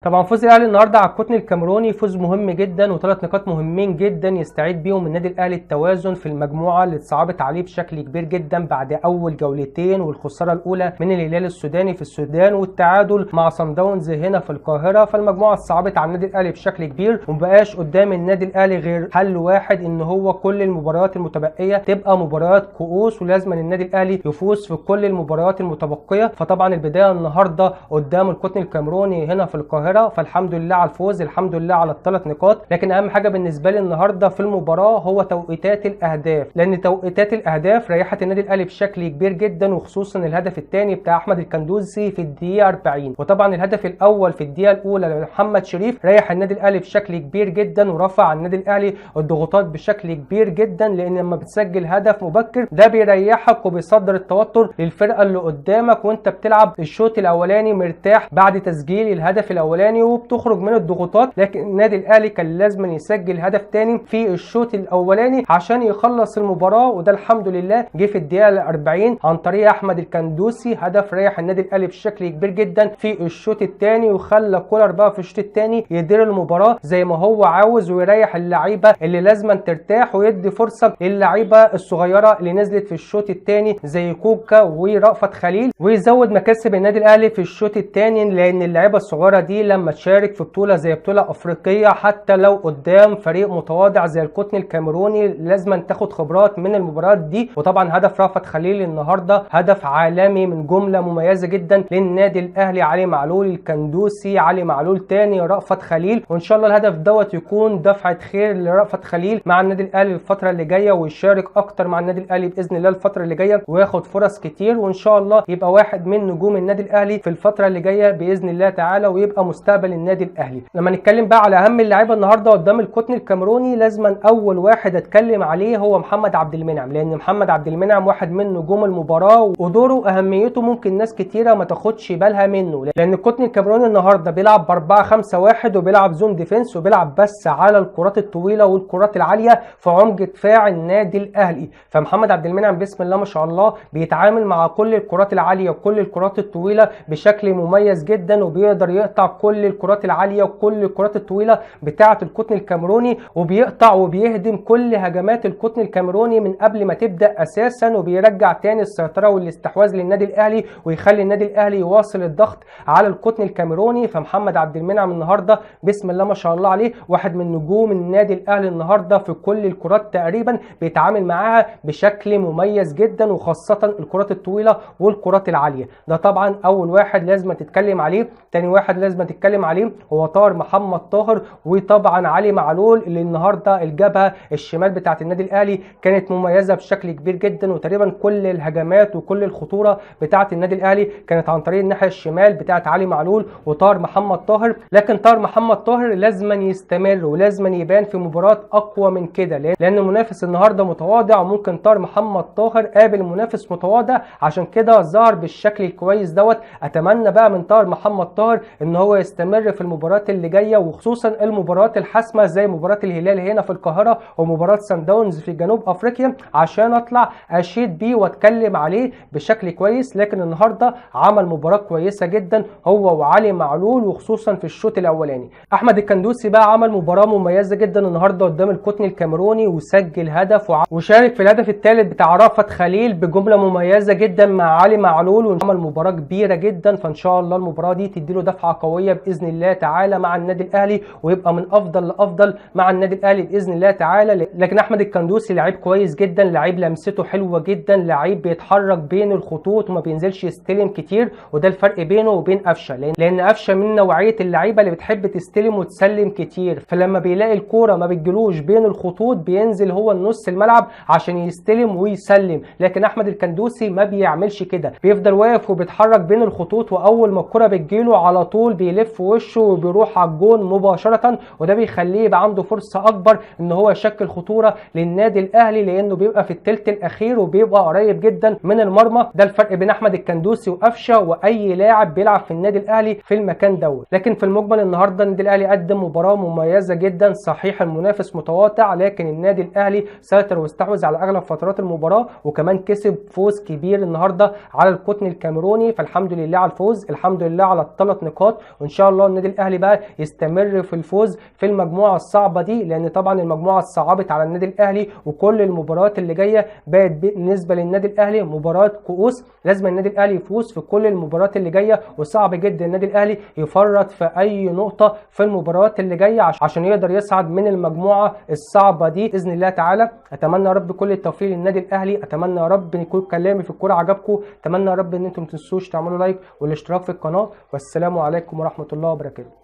طبعا فوز الاهلي النهارده على القطن الكاميروني فوز مهم جدا وثلاث نقاط مهمين جدا يستعيد بيهم النادي الاهلي التوازن في المجموعة اللي اتصعبت عليه بشكل كبير جدا بعد اول جولتين والخسارة الاولى من الهلال السوداني في السودان والتعادل مع صن داونز هنا في القاهرة. فالمجموعه اتصعبت على النادي الاهلي بشكل كبير ومبقاش قدام النادي الاهلي غير حل واحد، ان هو كل المباريات المتبقية تبقى مباريات كؤوس، ولازم النادي الاهلي يفوز في كل المباريات المتبقية. فطبعا البداية النهارده قدام القطن الكاميروني هنا في القاهرة، فالحمد لله على الفوز، الحمد لله على الثلاث نقاط. لكن اهم حاجة بالنسبة لي النهارده في المباراة هو توقيتات الاهداف، لان توقيتات الاهداف ريحت النادي الاهلي بشكل كبير جدا، وخصوصا الهدف الثاني بتاع احمد الكندوزي في الدقيقة 40، وطبعا الهدف الاول في الدقيقة الاولى لمحمد شريف ريح النادي الاهلي بشكل كبير جدا ورفع عن النادي الاهلي الضغوطات بشكل كبير جدا، لان لما بتسجل هدف مبكر ده بيريحك وبيصدر التوتر للفرقة اللي قدامك، وانت بتلعب الشوط الاولاني مرتاح بعد تسجيل الهدف الاولاني وبتخرج من الضغوطات. لكن النادي الاهلي كان لازم يسجل هدف تاني في الشوط الاولاني عشان يخلص المباراة، وده الحمد لله جه في الدقيقة 40 عن طريق احمد الكندوسي، هدف ريح النادي الاهلي بشكل كبير جدا في الشوط الثاني وخلى كولر بقى في الشوط الثاني يدير المباراة زي ما هو عاوز ويريح اللعيبة اللي لازم ترتاح ويدي فرصة للعيبة الصغيرة اللي نزلت في الشوط الثاني زي كوكا ورأفت خليل، ويزود مكاسب النادي الاهلي في الشوط الثاني، لان اللعيبة الصغيرة دي لما تشارك في بطوله زي بطوله افريقية حتى لو قدام فريق متواضع زي القطن الكاميروني لازم تاخد خبرات من المباريات دي. وطبعا هدف رأفت خليل النهارده هدف عالمي من جملة مميزة جدا للنادي الاهلي، علي معلول الكندوسي، علي معلول تاني، رأفت خليل، وان شاء الله الهدف دوت يكون دفعه خير لرأفت خليل مع النادي الاهلي الفترة اللي جاية، ويشارك اكتر مع النادي الاهلي باذن الله الفترة اللي جاية وياخد فرص كتير، وان شاء الله يبقى واحد من نجوم النادي الاهلي في الفترة اللي جاية باذن الله تعالى ويبقى مستقبل النادي الاهلي. لما نتكلم بقى على اهم اللعيبة النهارده قدام القطن الكاميروني لازم اول واحد اتكلم عليه هو محمد عبد المنعم، لان محمد عبد المنعم واحد من نجوم المباراة ودوره واهميته ممكن ناس كتيرة ما تاخدش بالها منه، لان القطن الكاميروني النهارده بيلعب ب 4-5-1 وبيلعب zone defense وبيلعب بس على الكرات الطويلة والكرات العالية في عمق دفاع النادي الاهلي. فمحمد عبد المنعم بسم الله ما شاء الله بيتعامل مع كل الكرات العالية وكل الكرات الطويلة بشكل مميز جدا، وبيقدر يقطع كل الكرات العالية وكل الكرات الطويلة بتاعه القطن الكاميروني، وبيقطع وبيهدم كل هجمات القطن الكاميروني من قبل ما تبدا اساسا، وبيرجع تاني السيطرة والاستحواذ للنادي الاهلي ويخلي النادي الاهلي يواصل الضغط على القطن الكاميروني. فمحمد عبد المنعم النهارده بسم الله ما شاء الله عليه واحد من نجوم النادي الاهلي النهارده في كل الكرات تقريبا بيتعامل معاها بشكل مميز جدا، وخاصة الكرات الطويلة والكرات العالية. ده طبعا اول واحد لازم تتكلم عليه. تاني واحد لازم تتكلم عليه هو طاهر محمد طاهر، وطبعا علي معلول اللي النهارده الجبهة الشمال بتاعه النادي الاهلي كانت مميزة بشكل كبير جدا، وتقريبا كل الهجمات وكل الخطورة بتاعه النادي الاهلي كانت عن طريق الناحية الشمال بتاعه علي معلول وطاهر محمد طاهر. لكن طاهر محمد طاهر لازم يستمر ولازم يبان في مباراة اقوى من كده، لان المنافس النهارده متواضع، وممكن طاهر محمد طاهر قابل منافس متواضع عشان كده ظهر بالشكل الكويس دوت. اتمنى بقى من طاهر محمد طاهر ان هو يستمر في المباريات اللي جاية، وخصوصا المباريات الحاسمة زي مباراة الهلال هنا في القاهرة ومباراة سان داونز في جنوب افريقيا، عشان اطلع اشيد بيه واتكلم عليه بشكل كويس. لكن النهارده عمل مباراة كويسة جدا هو وعلي معلول، وخصوصا في الشوط الاولاني. احمد الكندوسي بقى عمل مباراة مميزة جدا النهارده قدام القطن الكاميروني وسجل هدف وشارك في الهدف الثالث بتاع رأفت خليل بجملة مميزة جدا مع علي معلول، وعمل مباراة كبيرة جدا. فان شاء الله المباراة دي تديله دفعه قوية باذن الله تعالى مع النادي الاهلي، ويبقى من افضل لافضل مع النادي الاهلي باذن الله تعالى. لكن احمد الكندوسي لعيب كويس جدا، لعيب لمسته حلوة جدا، لعيب بيتحرك بين الخطوط وما بينزلش يستلم كتير، وده الفرق بينه وبين قفشه، لان قفشه من نوعية اللعيبة اللي بتحب تستلم وتسلم كتير، فلما بيلاقي الكورة ما بتجيلوش بين الخطوط بينزل هو النص الملعب عشان يستلم ويسلم. لكن احمد الكندوسي ما بيعملش كده، بيفضل واقف وبيتحرك بين الخطوط، واول ما الكورة بتجيله على طول بيلف وشه وبيروح على الجون مباشرة، وده بيخليه يبقى عنده فرصة اكبر ان هو يشكل خطورة للنادي الاهلي، لانه بيبقى في الثلث الاخير وبيبقى قريب جدا من المرمى. ده الفرق بين احمد الكندوسي وقفشه واي لاعب بيلعب في النادي الاهلي في المكان دوت. لكن في المجمل النهارده النادي الاهلي قدم مباراة مميزة جدا، صحيح المنافس متواضع لكن النادي الاهلي سيطر واستحوذ على اغلب فترات المباراة، وكمان كسب فوز كبير النهارده على القطن الكاميروني. فالحمد لله على الفوز، الحمد لله على الثلاث نقاط، وان وان شاء الله النادي الاهلي بقى يستمر في الفوز في المجموعة الصعبة دي، لان طبعا المجموعة صعبت على النادي الاهلي، وكل المباريات اللي جاية بقت بالنسبة للنادي الاهلي مباراة كؤوس، لازم النادي الاهلي يفوز في كل المباريات اللي جاية، وصعب جدا النادي الاهلي يفرط في اي نقطة في المباريات اللي جاية عشان يقدر يصعد من المجموعة الصعبة دي باذن الله تعالى. اتمنى يا رب كل التوفيق للنادي الاهلي، اتمنى يا رب ان يكون كلامي في الكورة عجبكم، اتمنى يا رب ان انتم ما تنسوش تعملوا لايك والاشتراك في القناة، والسلام عليكم ورحمة الله وبركاته.